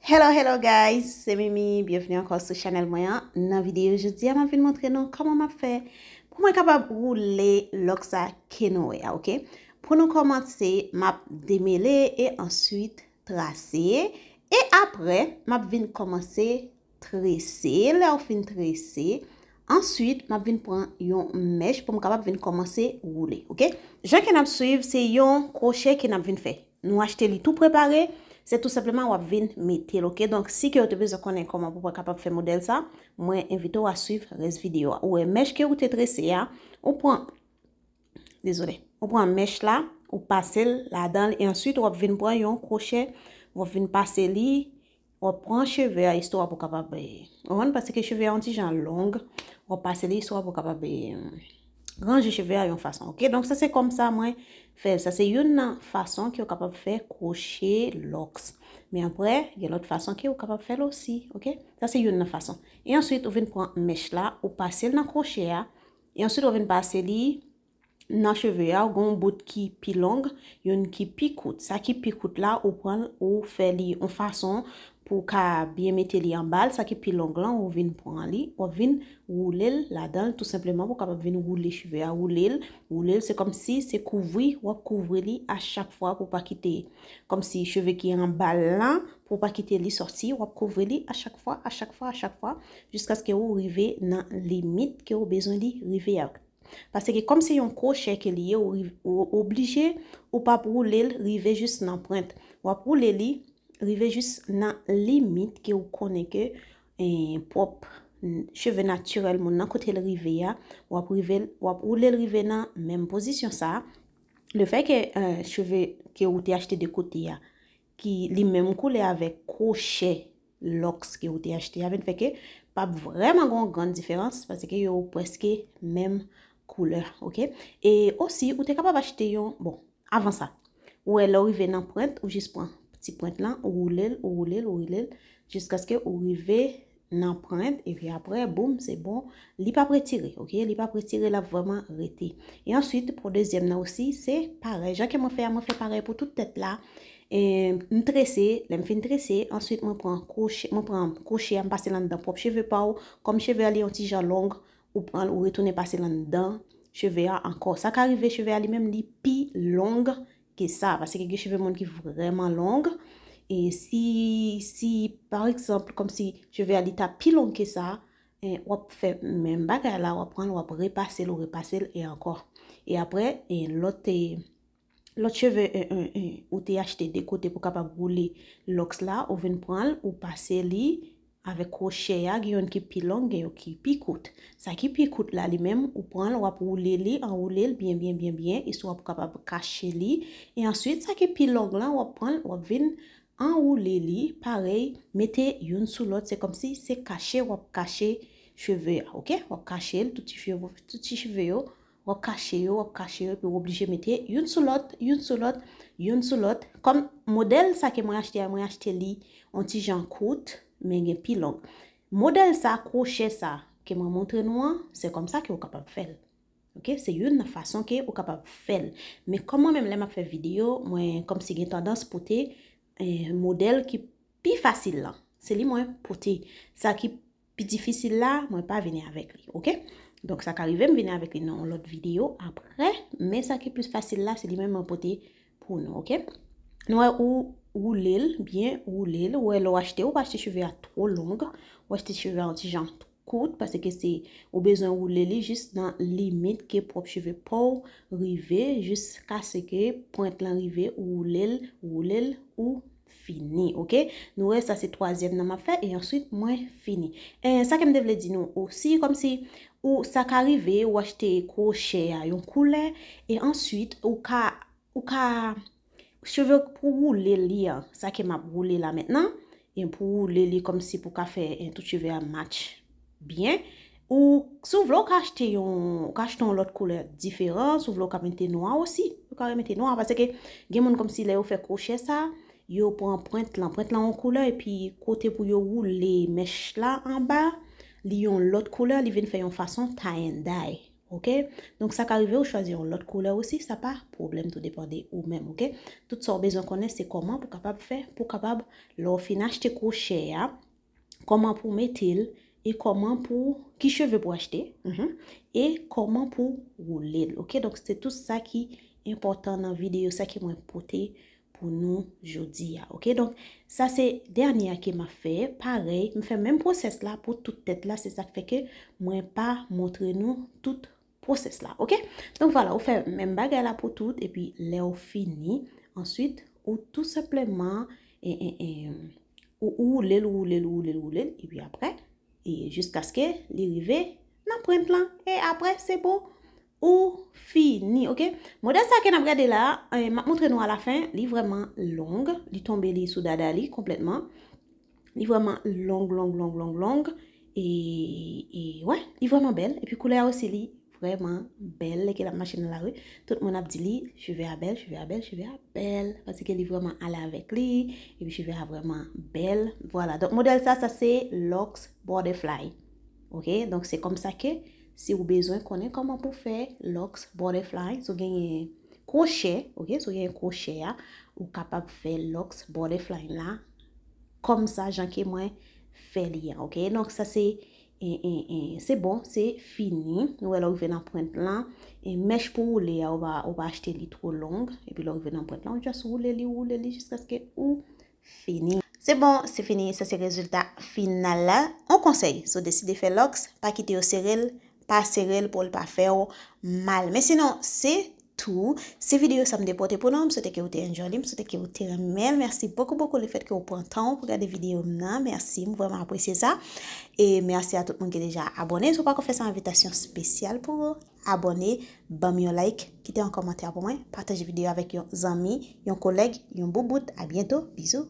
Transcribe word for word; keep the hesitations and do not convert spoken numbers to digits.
Hello, hello guys, se Mimi, byenveni ankò sou chanèl mwen an. Nan videyo jodi a, m ap vin montre nou kòman m ap fè pou mwen kapab woule lòk sa ke nou wè a, oke? Pou nou kòmanse, m ap demele e answit trase. E apre, m ap vin kòmanse trese. Lè w fin trese, answit, m ap vin pran yon mèch pou m kapab vin kòmanse woule, oke? Jan ke n ap swiv, se yon kwochè ke n ap vin fè. Nou achte li tou prepare, se tou senpleman w ap vin mete l, oke? Donk, si ke w te bezwen konnen kòman pou w kapab fè modèl sa, mwen envite w a swiv rès videyo a. Ou wè mèch ke ou te trese a, ou pran, dezole, ou pran mèch la, ou pase l ladan l, e answit w ap vin pran yon kwochè, w ap vin pase li, w ap pran cheve a, istwa pou kapab, eh, w konprann, paske cheve a yon ti jan long, w ap pase li, istwa pou kapab, eh, ranje cheve a yon fason, oke? Donk, sa se kòm sa mwen fè l. Sa se youn nan fason ke w kapab fè kwochè lòks. Men apre, gen lòt fason ke w kapab fè l osi, oke? Sa se youn nan fason. E answit, ou vin pran mèch la, ou pase l nan kwochè a, e answit, ou vin pase li nan cheve a, ou gen yon bout ki pi long, youn ki pi kout. Sa ki pi kout la, ou pran l, ou fè li yon fason pou w ka byen mete li anba l. Sa ki pi long lan, ou vin pran li, w ap vin woule l ladan l, tou senpleman, pou w kapab vin woule cheve a, woule l, woule l, se kòmsi se kouvri, w ap kouvri li a chak fwa pou w pa kite, kòmsi cheve ki anba l lan, pou w pa kite li sòti, w ap kouvri li a chak fwa, a chak fwa, a chak fwa, jiskaske ou rive nan limit ke ou bezwen li rive a. Paske kòm se yon kwochè ke li ye, ou, ou oblije, ou p ap woule l rive jis nan pwent. W ap woule li rive jis nan limit ke ou konnen ke, eh, pwòp cheve natirèl moun nan kote l rive a, w ap rive, w ap woule l rive nan menm pozisyon sa a. Le fè ke, eh, cheve ke ou te achte de kote a, ki li menm koulè avèk kwochè lòks ke ou te achte a, vin fè ke p ap vrèman gen yon grann diferans, paske yo prèske menm koulè, oke? E osi, ou te kapab achte yon, bon, avan sa, ou wè lè w rive nan pwent, ou jis pran ti pwent lan, ou woule l, ou woule l, ou woule l, jiskaske ou rive nan pwent, epi apre, boum, se bon, li p ap retire, oke? Li p ap retire, l ap vrèman rete. E answit, pou dezyèm nan osi, se parèy. Jan ke mwen fè a, mwen fè parèy pou tout tèt la. E m trese, lè m fin trese, answit mwen pran kwochè, mwen pran kwochè a, m pase l anndan pwòp cheve pa w. Kòm cheve a li yon ti jan long, ou pran l, ou retounen pase l anndan cheve a ankò. Sa ka rive cheve a li menm li pi long ke sa, paske gen cheve moun ki vrèman long. E si, si, pa egzanp, kòmsi cheve a li ta pi long ke sa, e, w ap fè menm bagay la, w ap pran l, w ap repase l, ou repase l, e ankò. E apre, e, lòt, e, lòt cheve, e, e, e, ou te achte de kote pou kapab woule lòks la, ou vin pran l, ou pase li avèk kwochè a, gen youn ki pi long, gen youn ki pi kout. Sa ki pi kout la, li menm, ou pran l, w ap woule li, anwoule l byen, byen, byen, byen, istwa pou kapab kache li. E answit, sa ki pi long lan, w ap pran l, w ap vin anwoule li, parèy, mete youn sou lòt, se kòmsi se kache, w ap kache cheve a, oke? W ap kache l, tout ti cheve, tout ti cheve yo, w ap kache yo, w ap kache yo, epi w oblije mete youn sou lòt, youn sou lòt, youn sou lòt. Kòm modèl sa ke mwen achte a, mwen achte li yon ti jan kout, men gen pi long. Modèl sa, kwochè sa, ke mwen montre nou an, se kòm sa ke w kapab fè l. Oke, se youn nan fason ke ou kapab fè l. Men kòm mwen menm lè m ap fè videyo, mwen kòmsi gen tandans pote, eh, modèl ki pi fasil lan. Se li mwen pote. Sa ki pi difisil la, mwen pa vini avèk li, oke? Donk, sa ka rive m vini avèk li nan yon lòt videyo apre, men sa ki pi fasil la, se li menm mwen pote pou nou, oke? Nou wè ou woule l, byen woule l. Ou wè lè w achte, ou pa achte cheve a twò long, ou achte cheve a yon ti jan kout, paske se, ou bezwen woule li jis nan limit ke pwòp cheve pa w rive, jiskaske pwent lan rive, ou woule l, woule l, ou fini, oke? Nou wè sa se twazyèm nan m ap fè, e answit mwen fini. E sa ke m te vle di nou osi, kòmsi ou, sa ka rive, ou achte kwochè a yon koulè, e answit ou ka, ou ka, cheve pou woule li an, sa ke m ap woule la mentnan, e pou woule li kòmsi pou ka fè, e, tout cheve a match byen. Ou, si w vle, ou ka achte yon, ou ka achte yon lòt koulè diferan, si w vle, ou ka mete nwa osi, ou ka remete nwa, paske gen moun kòmsi lè yo fè kwochè sa, yo pran pwent lan, pwent lan yon koulè, epi kote pou yo woule mèch la anba, li yon lòt koulè, li vin fè yon fason tie and dye. Ok? Donk, sa ka rive ou chwazi yon lòt koulè osi, sa pa pwoblèm, tou depann de ou menm, ok? Tout sa w bezwen konnen, se kòman pou kapab fè, pou kapab, lè w fin achte kwochè a, kòman pou mete l, e kòman pou, ki cheve pou achte, mhm, e kòman pou woule l, ok? Donk, se tout sa ki enpòtan nan videyo sa ke mwen pote pou nou jodi a, ok? Donk, sa se dènye a ke m ap fè. Parèy, m fè menm pwosès la pou tout tèt la, se sa k fè ke mwen pa montre nou tout pwosès la, ok? Donk, vwala, ou fè menm bagay la pou tout, epi lè w fini, answit, ou tou senpleman, e, e, e, ou, ou woule l, ou woule l, ou woule l, ou woule l, epi apre, e jiskaske li rive nan pwent lan, e apre, se bon, ou fini, ok? Modèl sa ke n ap gade la, e, m ap montre nou alafen, li vrèman long, li tonbe li sou dada li konplètman. Li vrèman long, long, long, long, long. E, e, wè, li vrèman bèl. Epi koulè a osi, li vrèman bèl. Lè ke l ap mache nan lari, tout moun ap di li, cheve a bèl, cheve a bèl, cheve a bèl. Paske li vrèman ale avèk li. Epi cheve a vrèman bèl. Vwala. Donk, modèl sa, sa se locks butterfly. Ok? Donk, se kòmsa ke si w bezwen konnen kòman pou fè locks butterfly, si w genyen kwochè, ok? Si w genyen kwochè a, ou kapab fè locks butterfly la kòmsa, jan ke mwen fè li an, ok? Donk, sa se, e, e, e, se bon, se fini. Nou wè lè w rive nan pwent lan, e mèch pou woule a, ou pa, ou pa achte li twò long, epi lè w rive nan pwent lan, ou just woule li, woule li jiskaske ou fini. Se bon, se fini, sa se rezilta final la. On konsèy, si w deside fè locks, pa kite yo sere l, pa sere l pou l pa fè w mal. Men sinon, se tou. Se videyo sa m te pote pou nou. M swete ke w te enjoy li, m swete ke w te renmen l. Mèsi bokou, bokou lefèt ke w pran tan w pou gade videyo m nan. Mèsi, m vrèman apresye sa. E mèsi a tout moun ki deja abòne. Si w pako fè sa, envitasyon espesyal pou ou. Abòne, ban m yon like, kite yon kòmantè pou mwen, pataje videyo avèk yon zanmi, yon kolèg, yon boubout. A byento, bizou.